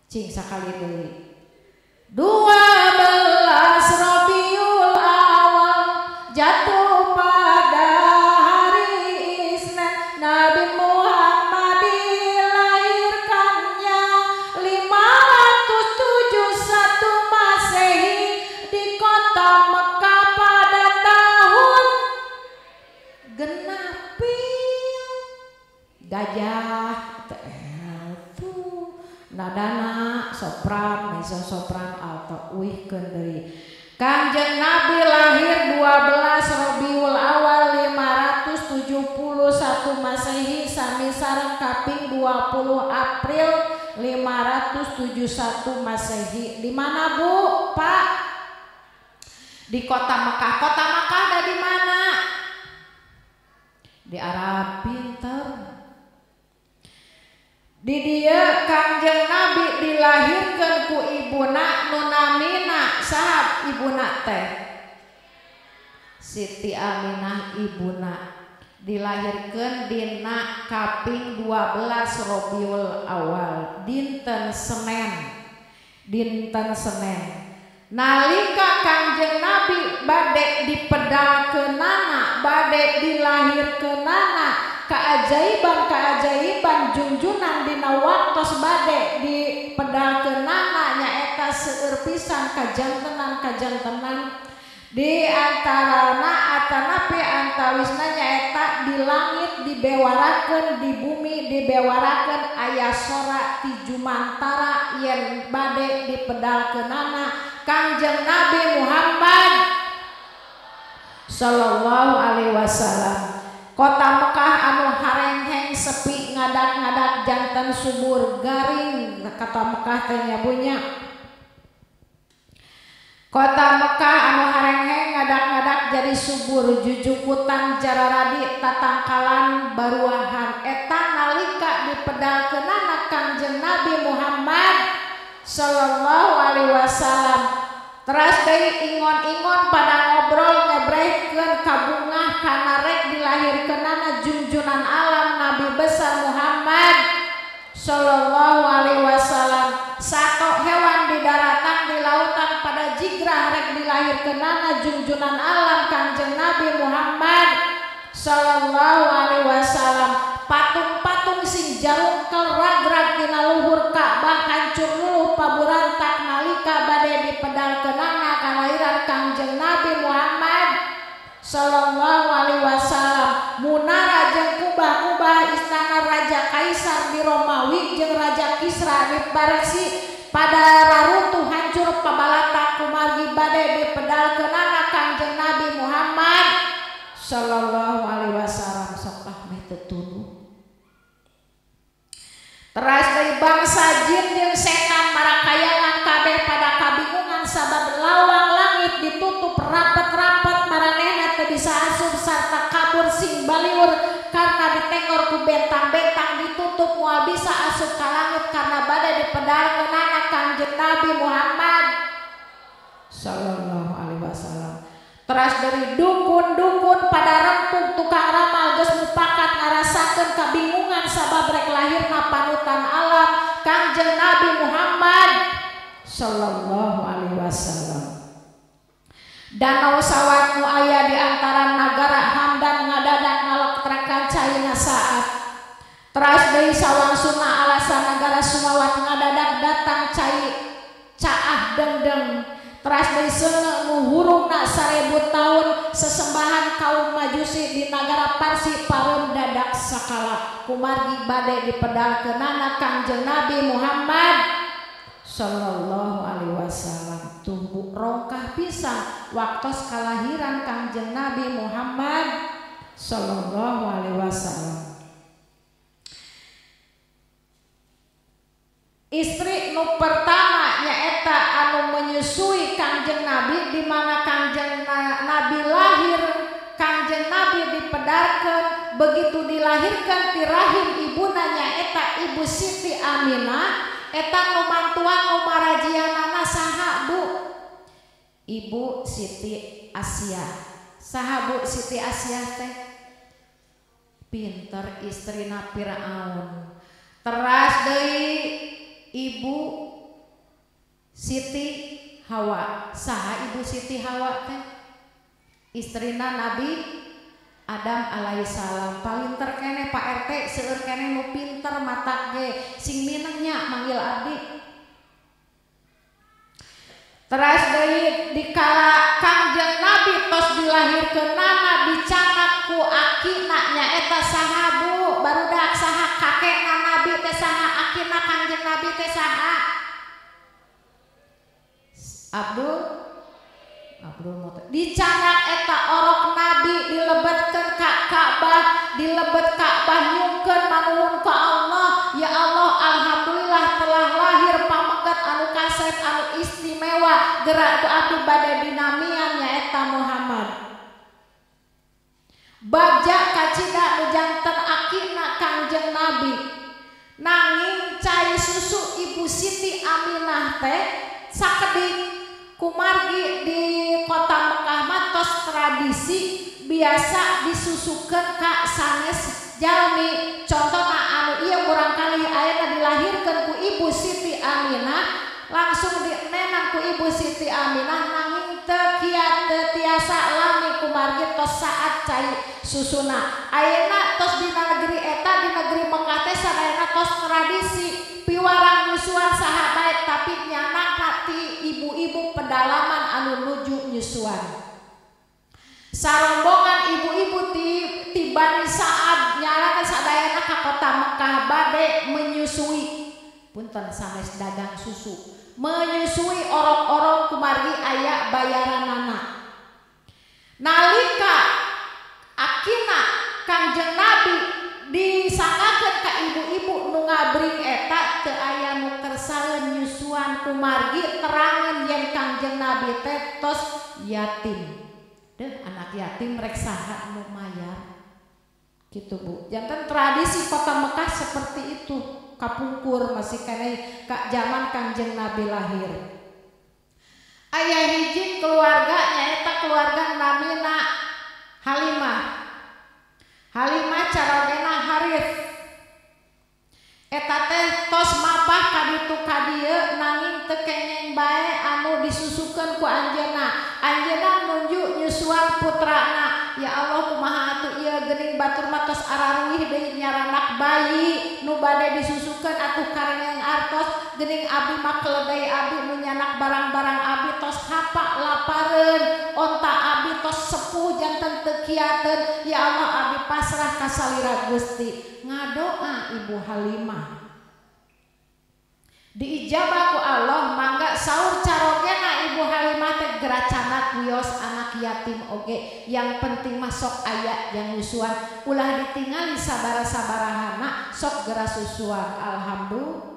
Cing sakali deui 12 Rabiul Awal jatuh pada hari Isnin, Nabi Muhammad dilahirkannya 571 Masehi di kota Mekah pada tahun genapil gajah tuh nadana sopran meso sopran alto uihkeun deui. Kangjeng Nabi lahir 12 Rabiul Awal 571 Masehi sami sareng kaping 20 April 571 Masehi. Di mana Bu, Pak? Di kota Mekah. Kota Mekah ada di mana? Di Arab. Pinter. Di dia Kangjeng Nabi dilahirkan ku ibuna nu namina saha ibuna teh? Siti Aminah ibuna. Dilahirkan dina kaping 12 Rabiul Awal dinten Senin. Dinten Senin. Nalika Kangjeng Nabi bade dipedalkeunana, bade dilahirkeunana, keajaiban-keajaiban junjunan dina waktos bade dipedalkeunana nyaeta seueur pisan kajantenan-kajantenan di antarana atanapi antawisna nyaeta di langit dibewarakeun, di bumi dibewarakeun aya sora ti jumantara yen bade dipedalkeunana Kangjeng Nabi Muhammad sallallahu alaihi wasallam. Kota Mekah anu harengheng sepi ngadak-ngadak jantan subur garing kata Mekah teh nya punya. Kota Mekah anu harengheng ngadak-ngadak jadi subur jujukutan jararadi tatangkalan baruahan eta nalika dipedalkeunana Kangjeng Nabi Muhammad sallallahu alaihi wasallam. Teras deui ingon-ingon pada ngobrol ngebrehkeun kabungah kana rek dilahirkeunana junjunan alam Nabi besar Muhammad sallallahu alaihi wasallam. Sato hewan di daratan di lautan pada jigrah rek dilahirkeunana junjunan alam Kangjeng Nabi Muhammad sallallahu alaihi wasallam. Patung-patung sing jarungkel ragrag dina luhur Ka'bah hancur luluh paburantak nalika bade dipedalkeunana kalahiran Kangjeng Nabi Muhammad sallallahu alaihi wasallam. Munara jeung kubah-kubah istana Raja Kaisar di Romawi jeung Raja Kisra di Parsi pada raruntuh hancur pabalatak kumargi bade dipedalkeunana Kangjeng Nabi Muhammad sallallahu alaihi wasallam. Sok ah meh teu tunduh. Teras dari bangsa jin jeung setan marakayangan kabeh pada kabingungan sabab lawang langit ditutup rapet-rapet maranehna teu bisa asup sarta kabur sing baliur karena ditengor ku bentang-bentang ditutup moal bisa asup ka langit karena bade dipedalkeunana Kangjeng Nabi Muhammad sallallahu alaihi wasallam. Teras dari dukun-dukun pada rempug tukang ramal geus mupakat ngarasakeun kabingungan sabab rek lahirna panutan alam Kangjeng Nabi Muhammad sallallahu alaihi wasallam. Danau sawat nu aya di antara nagara Hamdan ngadadak ngaloktrakan caina saat. Teras deui sawangsuna alasan nagara Sumawat ngadadak datang cai caah dengdeng. Teras deui seuneu nu hurungna 1000 tahun sesembahan kaum Majusi di nagara Parsi pareum dadak sakala kumargi bade dipedalkeunana Kangjeng Nabi Muhammad sallallahu alaihi wasallam. Tuh rongkah pisan waktos kalahiran Kangjeng Nabi Muhammad sallallahu alaihi wasallam. Istri nu pertama nyaeta anu menyusui Kangjeng Nabi di mana Kangjeng Nabi lahir, Kangjeng Nabi dipedarkeun begitu dilahirkan ti rahim ibuna nyaeta Ibu Siti Aminah eta nu mantuan nu marajianana saha Bu? Ibu Siti Asia. Saha Bu Siti Asia teh? Pinter istrina Firaun. Teras deui Ibu Siti Hawa. Saha Ibu Siti Hawa teh? Istrina Nabi Adam alaihissalam. Palinter keneh Pak RT, seueur keneh nu pinter matak ge sing minengnya manggil abdi. Teras deui dikala Kangjeng Nabi tos dilahirkeunana dicanak ku akina nyaeta saha Bu? Barudak saha kakekna Nabi teh saha? Akina Kangjeng Nabi teh saha? Abdul Muthalib. Dicanak eta orok Nabi dilebetkeun ka Ka'bah, dilebet Ka'bah nyungkeun manuhun ka Allah, ya Allah alhamdulillah telah lahir pamegat anu kasep anu istimewa gerak ku abdi bade dinamian nyaeta Muhammad. Bagja kacida nu janten akina Kangjeng Nabi. Nanging cai susu Ibu Siti Aminah teh sakedik kumargi di kota Mekah mah tos tradisi biasa disusukeun ka sanes jalmi. Contohna anu ieu murangkali ayeuna dilahirkeun ku Ibu Siti Aminah, langsung dienenan ku Ibu Siti Aminah, nanging teu kiat teu tiasa lami kumargi tos saat cai susuna. Ayeuna tos dina negeri eta di negeri Mekah teh sadayana tos tradisi piwarang nyusuan saha bae, tapi nyanak ti ibu-ibu pedalaman anu nuju nyusuan. Sarombongan ibu-ibu ti Bani Sa'ad nyalakan sadayana ka kota Mekah bade menyusui, punten sanes dagang susu, menyusui orok-orok kumargi aya bayaranana. Nalika akina Kangjeng Nabi disangkakeun ka ibu-ibu nu ngabring eta teu aya nu kersaeun nyusuan kumargi terangeun yen Kangjeng Nabi teh tos yatim. Deuh anak yatim rek saha nu mayar. Gitu Bu. Janten tradisi kota Mekah seperti itu kapungkur masih keneh ka zaman Kangjeng Nabi lahir. Aya hiji keluarga nyaeta keluarga namina Halimah. Halimah carogena Harith. Eta teh tos mapah ka ditu ka dieu nanging teu kengeng bae anu disusukeun ku anjeunna. Anjeunna nunjuk nyusuan putrana. Ya Allah kumaha atuh ieu geuning batur mah tos araruih deui nyaranak bayi nu bade disusukeun atuh karengeng artos geuning abdi mah keledai abdi nu nyanak barang-barang abdi tos hapak lapareun, onta abdi tos sepuh janten teu kiateun. Ya Allah abdi pasrah ka salira Gusti. Ngadoa Ibu Halimah diijabah ku Allah, mangga saur carogena Ibu Halimah teh geracanak wios anak yatim oge, yang penting mah sok aya yang nyusuan, ulah ditingali sabara-sabarahana sok geura susuan. Alhamdulillah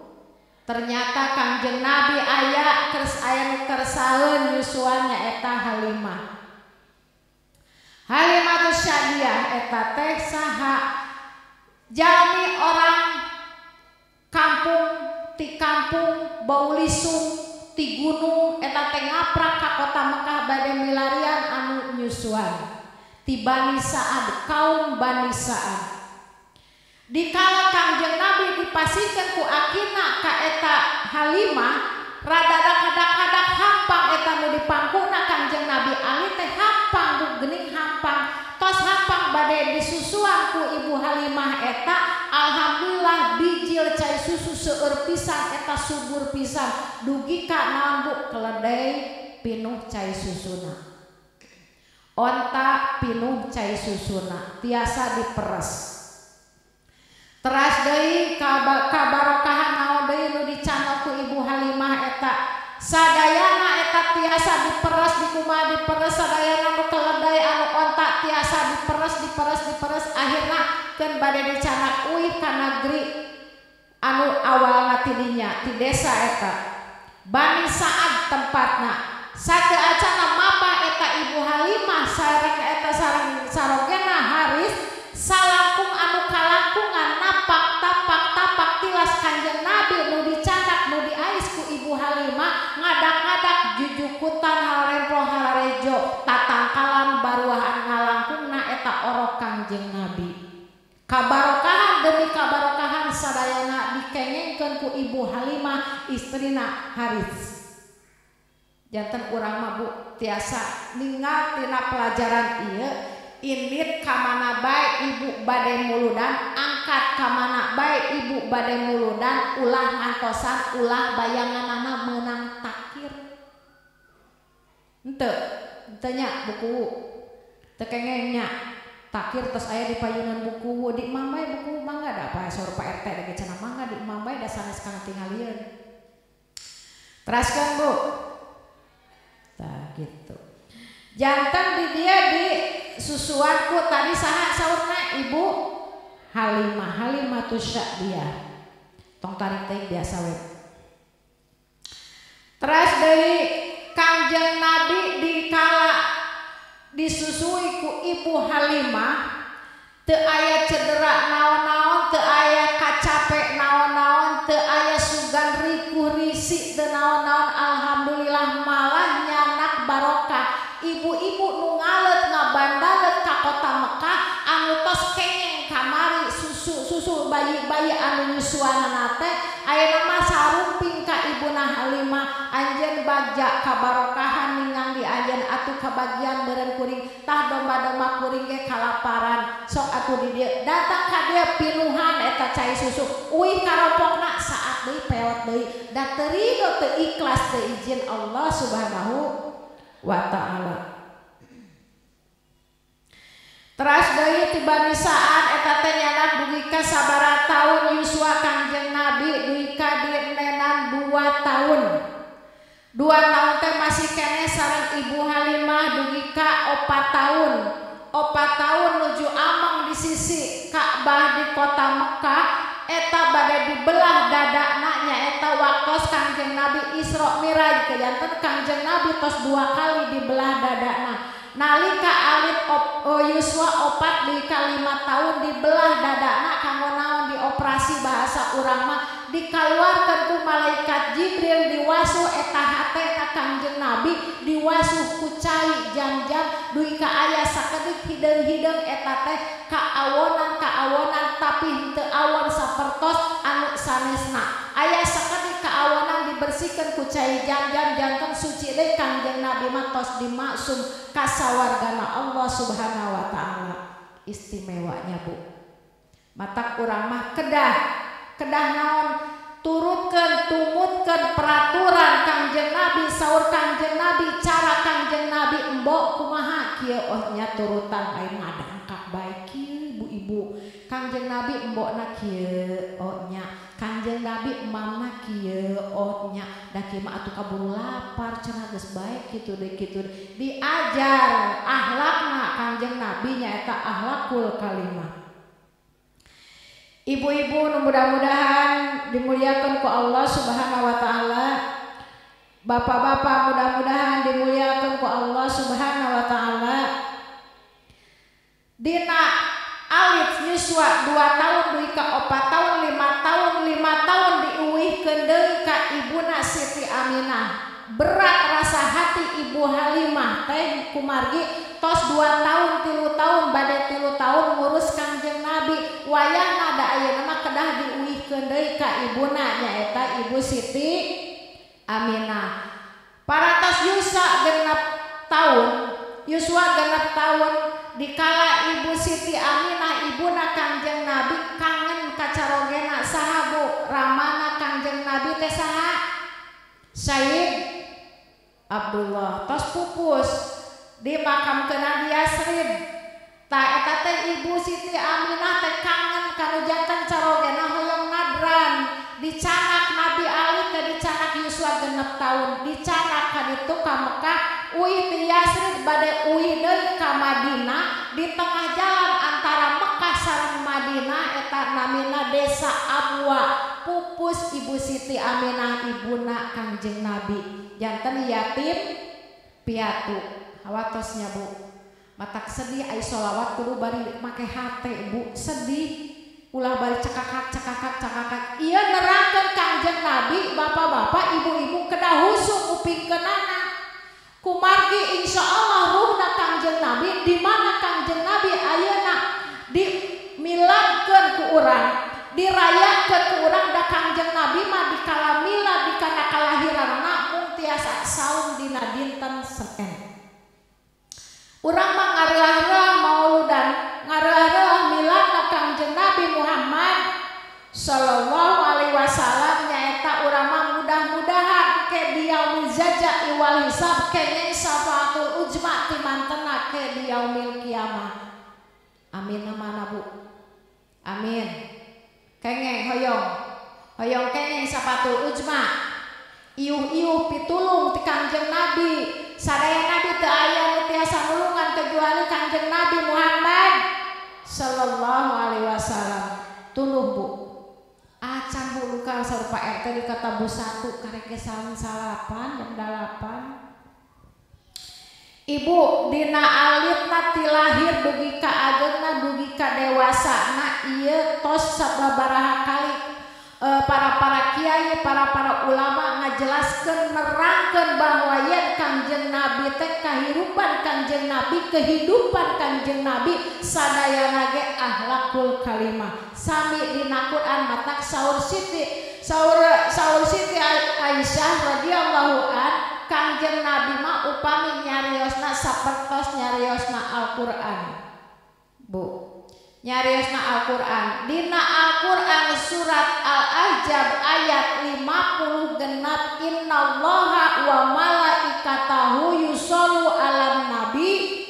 ternyata Kangjeng Nabi aya kers aya nu kersaeun nyusuan nyaeta Halimah. Halimah Sya'diyah eta teh saha? Jalmi orang kampung ti kampung Baulisung ti gunung eta teh ngaprak ka kota Mekah bade milarian anu nyusuan ti Bani Sa'ad, kaum Bani Sa'ad. Dikala Kangjeng Nabi dipasihkeun ku akina ka eta Halimah, rada kadak-kadak hampang eta nu dipangkuna Kangjeng Nabi Ali teh hampang bu geuning hampang tos hampang bade disusuan ku Ibu Halimah eta. Alhamdulillah bijil cai susu seueur pisan eta subur pisan dugi ka naon Bu? Keledai pinuh cai susuna, onta pinuh cai susuna, tiasa diperes. Teras deui kabarokahan naon deui nu dicanok ku Ibu Halimah eta sadayana eta tiasa diperes dikumaha diperes sadayana nu keledai anu onta tiasa diperes diperes diperes, akhirna keun bade dicanak uih ka negeri anu awalna ti dinya ti desa eta Bani Sa'ad tempatna. Sateu acana mapah eta Ibu Halimah sareng eta sareng sarogena Haris salangkung anu kalangkungan napak tapak tapak tilas Kanjeng Nabi nu dicanak nu diais ku Ibu Halimah ngadak-ngadak jujukutan harempo hararejo tatangkalan baruahan ngalangkungna eta orok Kangjeng Nabi. Kabarokahan demi kabarokahan sadayana dikengengkeun ku Ibu Halimah istrina Haris. Janten urang mah Bu tiasa ninggal tina pelajaran ieu indit ka mana bae ibu bade muludan, angkat ka mana bae ibu bade muludan, ulah ngantosan ulah bayanganana meunang takir. Henteu, henteu nya buku teu kengeng nya. Takir tos aya di payunan buku di mamai buku mangga da apa saur Pak RT lagi cenah mangga di mamai da sanes kana tingalieun. Teraskeun Bu. Tah gitu. Janten di dia di susuanku tadi saha saurna Ibu Halimah, Halimatus Sya'diyah. Tong tarik teuing biasa we. Teras deui Kangjeng Nabi dikala disusui ku Ibu Halimah teu aya cedera naon-naon, teu aya kacape naon-naon, teu aya sugan rikuh risi teu naon-naon, alhamdulillah malah nyanak barokah. Ibu-ibu nu ngalet ngabandalet ka kota Mekah anu tos kengeng kamari susu-susu bayi-bayi anu nyusuanana teh ayeuna mah sarumping ka Ibuna Halimah, anjeun bagja kabarokahan ningang di anjeun atuh kabagian meureun kuring tah domba-domba kuring ge kalaparan sok atuh di dieu datang ka dieu pinuhan eta cai susu uih karopokna saat deui peot deui da teu rido teu ikhlas teu izin Allah Subhanahu wa ta'ala. Teras deui tiba nisaan eta teh nyanak dugi ka sabaraha taun yuswa Kangjeng Nabi dugi ka dienenan 2 tahun. 2 tahun teh masih keneh sareng Ibu Halimah dugi ka 4 tahun. 4 tahun nuju ameng di sisi Ka'bah di kota Mekah eta bade dibelah dadana nyaeta waktos Kangjeng Nabi Isra Miraj kejanten Kangjeng Nabi tos 2 kali dibelah dadana. Nalika alit yuswa 4 di 5 tahun dibelah dadana kanggo naon dioperasi bahasa urang mah dikaluarkeun ku malaikat Jibril diwasuh eta hatena Kangjeng Nabi diwasuh ku cai jam-jam dugi ka aya sakedik hideung-hideung eta teh kaawonan-kaawonan tapi henteu awon sapertos anu sanesna aya sakedik kaawonan dibersihkeun ku cai jam-jam janten suci deui Kangjeng Nabi mah tos dimaksum kasawargana Allah Subhanahu wa ta'ala. Istimewanya Bu, matak urang mah kedah kedah naon turutkeun tumutkeun peraturan Kangjeng Nabi, saur Kangjeng Nabi, cara Kangjeng Nabi embok kumaha kieu oh nya turutan aing ngadangkak bae kieu ibu-ibu. Kangjeng Nabi embokna kieu oh nya, Kangjeng Nabi emamna kieu oh nya, da kieu mah atuh kaburu lapar cenah geus bae kitu deui kitu. Diajar akhlakna Kangjeng Nabi nyaeta akhlakul kalimah. Ibu-ibu mudah-mudahan dimuliakan ku Allah Subhanahu wa ta'ala. Bapak-bapak mudah-mudahan dimuliakan ku Allah Subhanahu wa ta'ala. Dina alit yuswa 2 tahun dugi ka 4 tahun 5 tahun 5 tahun diuwihkeun deui ka ibuna Siti Aminah. Berat rasa hati Ibu Halimah teh kumargi tos 2 tahun 3 tahun bade 3 tahun ngurus Kangjeng Nabi wayahna da ayeuna mah kedah diuihkeun deui ka ibuna nyaeta Ibu Siti Aminah. Paratos Yusa genep tahun, yuswa genep tahun dikala Ibu Siti Aminah ibuna Kangjeng Nabi kangen kacarogena saha Bu ramana Kangjeng Nabi teh saha? Sayyid Abdullah tos pupus di makamkeun di Yasrib. Ta eta teh Ibu Siti Aminah teh kangen kanu janten carogena hoyong nadran dicanak Nabi Ali teh dicanak yuswa genep tahun dicanak ka ditu ka Mekah uih ti Yasrib bade uih deui ka Madinah di tengah jalan antara Mekah sareng Madinah eta namina desa Abwa pupus Ibu Siti Aminah ibuna Kangjeng Nabi janten yatim piatu. Hawatosnya Bu, matak sedih ai sholawat kudu bari make hate Bu, sedih ulah bari cekakak cekakak cekakak. Ieu nerangkeun Kangjeng Nabi bapak-bapak ibu-ibu kedah husuk kupingkeunana. Kumargi insyaallah ruhna Kangjeng Nabi di mana Kangjeng Nabi ayeuna dimiladkeun ku urang, dirayakeun ku urang da Kangjeng Nabi mah dikala milad dikana kalahiranna mung tiasa saum dina Senin. Urang mah ngareah-reah mauludan, ngareah-reah miladna Kangjeng Nabi Muhammad sallallahu alaihi wasallam nyaeta urang mah mudah-mudahan ke diyaumil jaza wal hisab kenging syafaatul ujma ti mantena ke diyaumil kiamah. Amin mana Bu? Amin. Kengeng hoyong. Hoyong kengeng syafaatul ujma. Iuh-iuh pitulung ti Kangjeng Nabi. Sadaya nabi teu aya nu tiasa nulungan kecuali Kangjeng Nabi Muhammad sallallahu alaihi wasallam. Tuluh Bu. Acan Bu luka sarupa RT di kata Bu 1 karek salapan jam 8. Ibu dina alitna ti lahir dugi ka ageungna dugi ka dewasana ieu tos sababaraha kali para kiai, para ulama ngajelaskeun nerangkeun bahwa yen Kangjeng Nabi teh kahirupan Kangjeng Nabi, kehidupan Kangjeng Nabi sadayana ge akhlakul kalimah. Sami dina Quran matak saur Siti saur Siti Aisyah radhiyallahu an Kangjeng Nabi mah upami nyariosna sapertos nyariosna Al-Qur'an. Bu, nyariosna Al-Qur'an. Dina Al-Qur'an surat Al-Ahzab ayat 56 innallaha wa malaikatahu yushollu 'alan nabi.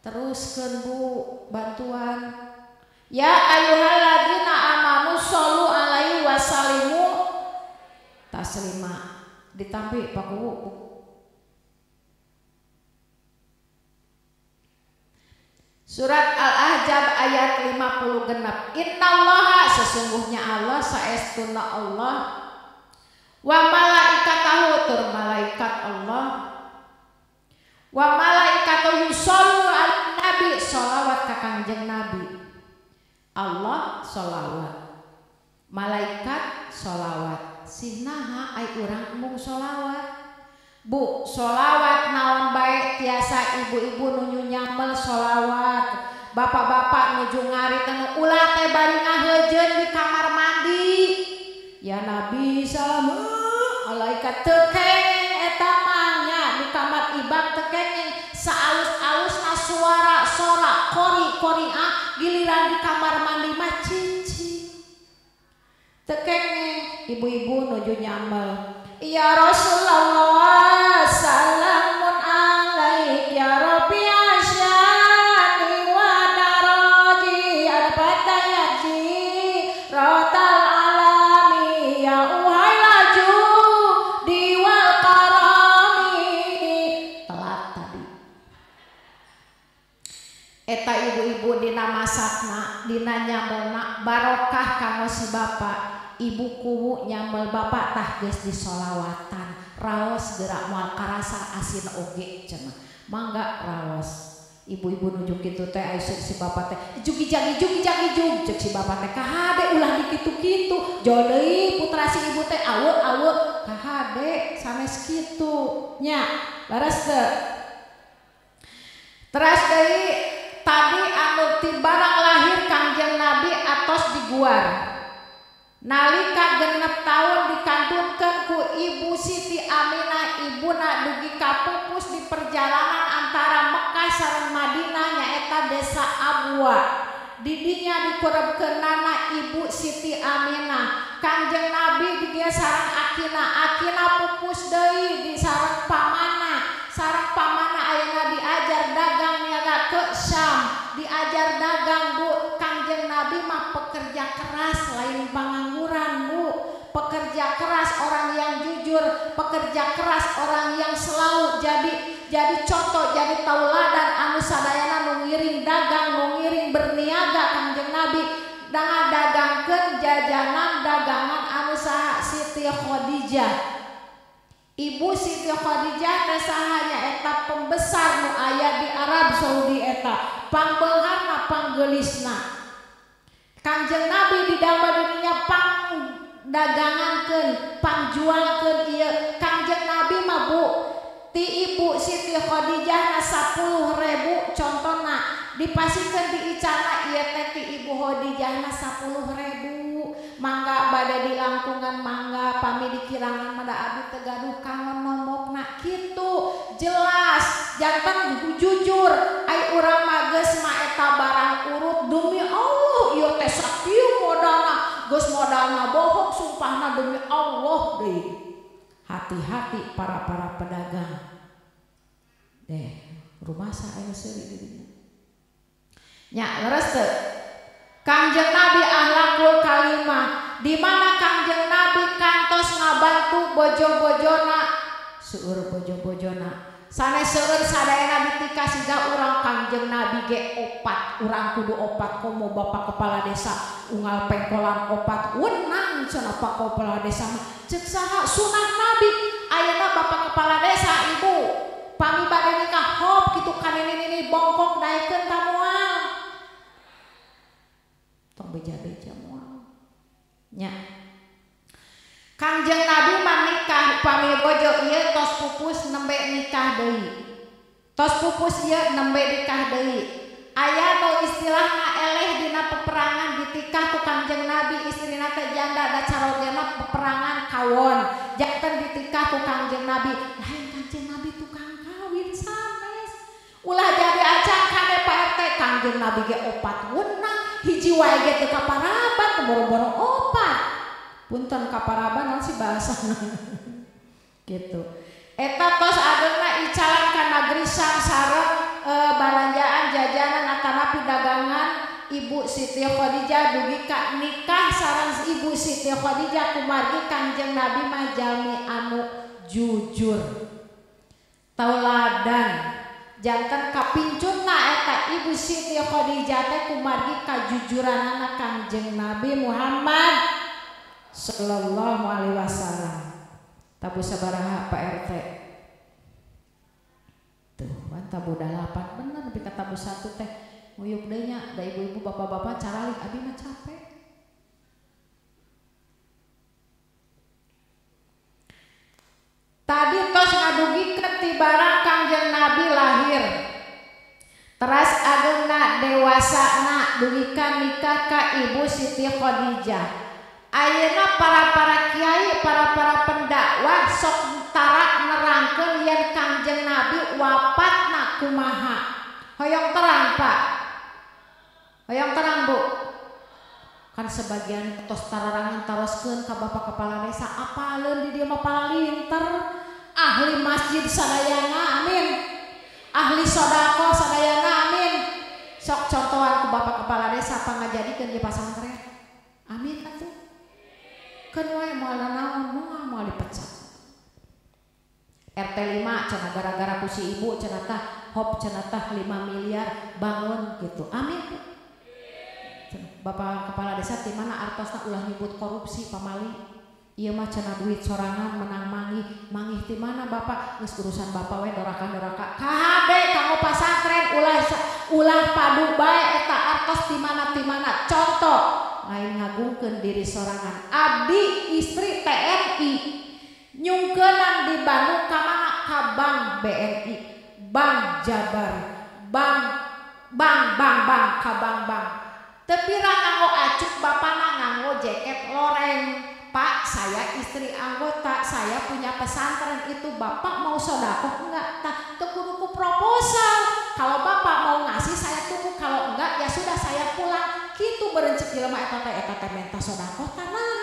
Teruskeun Bu bantuan. Ya ayyuhalladzina amanu shollu alaihi wa sallimu taslima. Ditampi Pak Kuwu. Surat Al-Ahzab ayat 56. Innallaha sesungguhnya Allah saestuna Allah wa malaikatahu tur malaikat Allah wa malaikatu yushollu 'alan nabi sholawat ka Kangjeng Nabi. Allah sholawat, malaikat sholawat, sinaha ai urang mung sholawat. Bu, sholawat naon bae tiasa ibu-ibu nuju nyamel sholawat, bapak-bapak nuju ngarit anu ulah teh bari ngaheujeun di kamar mandi. Ya Nabi salamu alaika teu kenging eta mah nya di kamar ibak teu kenging saalus-alusna suara sorak kori-kori ah giliran di kamar mandi mah cicing. Teu kenging ibu-ibu nuju nyamel. Ya Rasulullah salamun alaik ya Rabbi asyani wa daraji arbatayaji rotal alami ya uhai laju diwal karami. Telat tadi. Eta ibu-ibu dina masakna dina nyamelna barokah kanggo si bapak. Ibu kuwu nyamel bapak tah geus disolawatan raos gerak moal karasa asin oge cenah mangga raos. Ibu-ibu nuju kitu teh aya si bapak teh jugi jagi jugi jagi jug ceuk si bapak teh kahade ulah dikitu-kitu jauh deui putra si ibu teh awe-awe kahade sanes kitu nya leres teu. Teras deui tadi anu ti barang lahir Kangjeng Nabi atos diguar. Nalika genep tahun dikantunkeun ku Ibu Siti Aminah ibuna dugi kapupus di perjalanan antara Mekah sareng Madinah nyaeta desa Abwa. Didinya dikurebkeunana Ibu Siti Aminah. Kangjeng Nabi digia sareng akina, akina pupus deui di sareng pamana. Sareng pamana ayeuna diajar dagang niaga ke Syam, diajar dagang Bu. Kangjeng Nabi mah pekerja keras lain pengangguran Bu. Pekerja keras orang yang jujur, pekerja keras orang yang selalu jadi contoh, jadi tauladan anu sadayana nu ngiring dagang, nu ngiring berniaga Kangjeng Nabi dagangkeun jajanan dagangan anu saha Siti Khadijah. Ibu Siti Khadijah teh saha nyaeta pembesar nu aya di Arab Saudi eta, pangbeungharna panggelisna. Kangjeng Nabi didamel dirinya pang dagangankeun, pangjualkeun ieu. Kangjeng Nabi mah Bu, ti Ibu Siti Khadijah na 10.000 contona dipasikeun di icana ieu teh ti Ibu Khadijah na 10.000. Mangga bade dilangkungan mangga pami dikirangan mah da abdi teu gaduh kanggo nombokna kitu. jelas janten jujur ai urang mah geus mah eta barang urut demi Allah ieu teh sakieu modalna geus modalna bohong sumpahna demi Allah deui. Hati-hati para pedagang deh rumasa aya seuri di dinya nya leres teu. Kangjeng Nabi akhlakul kalimah di mana Kangjeng Nabi kantos ngabantu bojo-bojona seueur bojo-bojona sanes seueur sadayana ditikah siga urang Kangjeng Nabi ge opat urang kudu opat komo bapak kepala desa unggal pengkolan opat wenang cenah pak kepala desa mah ceuk saha sunah Nabi ayeuna bapak kepala desa ibu pami bade nikah hop kitu kanini-nini bongkok daekeun ta moal tong beja-beja moal nya. Kangjeng Nabi mah nikah upami bojo ieu tos pupus nembe nikah deui tos pupus ieu nembe nikah deui aya nu istilahna eleh dina peperangan ditikah ku Kangjeng Nabi istrina teh janda da carogena peperangan kawon janten ditikah ku Kangjeng Nabi lain Kangjeng Nabi tukang kawin sanes ulah jadi acan kade Pak RT Kangjeng Nabi ge opat wenang hiji wae ge teu kaparaban boro-boro opat punten kaparaban naon sih bahasana gitu eta tos ageungna icalan ka nageri Syam sareng balanjaan jajanan atanapi dagangan Ibu Siti Khadijah dugi ka nikah sareng Ibu Siti Khadijah kumargi Kangjeng Nabi mah jalmi anu jujur tauladan janten kapincunna eta Ibu Siti Khadijah teh kumargi kajujuranana Kangjeng Nabi Muhammad sallallahu alaihi wasallam. Tabu sabaraha Pak RT tuh kan tabu 8 bener tapi ka tabu 1 teh nguyuk deui nya da ibu-ibu bapak-bapak caralik abi mah capek. Tadi tos ngadugikeun ti barang Kangjeng Nabi lahir teras ageungna dewasana dugi ka nikah ka Ibu Siti Khadijah. Ayeuna para kiai, para pendakwah sok tara nerangkeun yen Kangjeng Nabi wafatna kumaha. Hoyong terang Pak, hoyong terang Bu. Kan sebagian tos tararangan taroskeun ka bapak kepala desa apaleun di dieu mah palinter ahli masjid sadayana amin, ahli sedekah sadayana amin. Sok contohan ku bapak kepala desa pangajadikeun di pasantren amin atuh. Keun wae moal naon moal dipecat. RT 5 cenah gara-gara ku si ibu cenah tah hop cenah tah 5 miliar bangun gitu amin. Bapak kepala desa di mana artosna ulah nyebut korupsi pamali ieu mah cenah duit sorangan menang manggih manggih di mana bapak geus urusan bapak we doraka-doraka kahade kanggo pasantren ulah padu bae eta artos di mana contoh lain ngagungkeun diri sorangan abdi istri TNI nyungkeunan di Bandung ka mana ka Bank BNI Bank Jabar Bank Bank Bank Bank ka Bank Bank tepira nganggo acuk bapana nganggo jaket loreng. Pak saya istri anggota saya punya pesantren itu bapak mau sodakoh enggak? Tah teu kudu ku proposal kalau bapak mau ngasih saya tunggu kalau enggak ya sudah saya pulang kitu berencek jelema eta teh menta sodakoh tanah.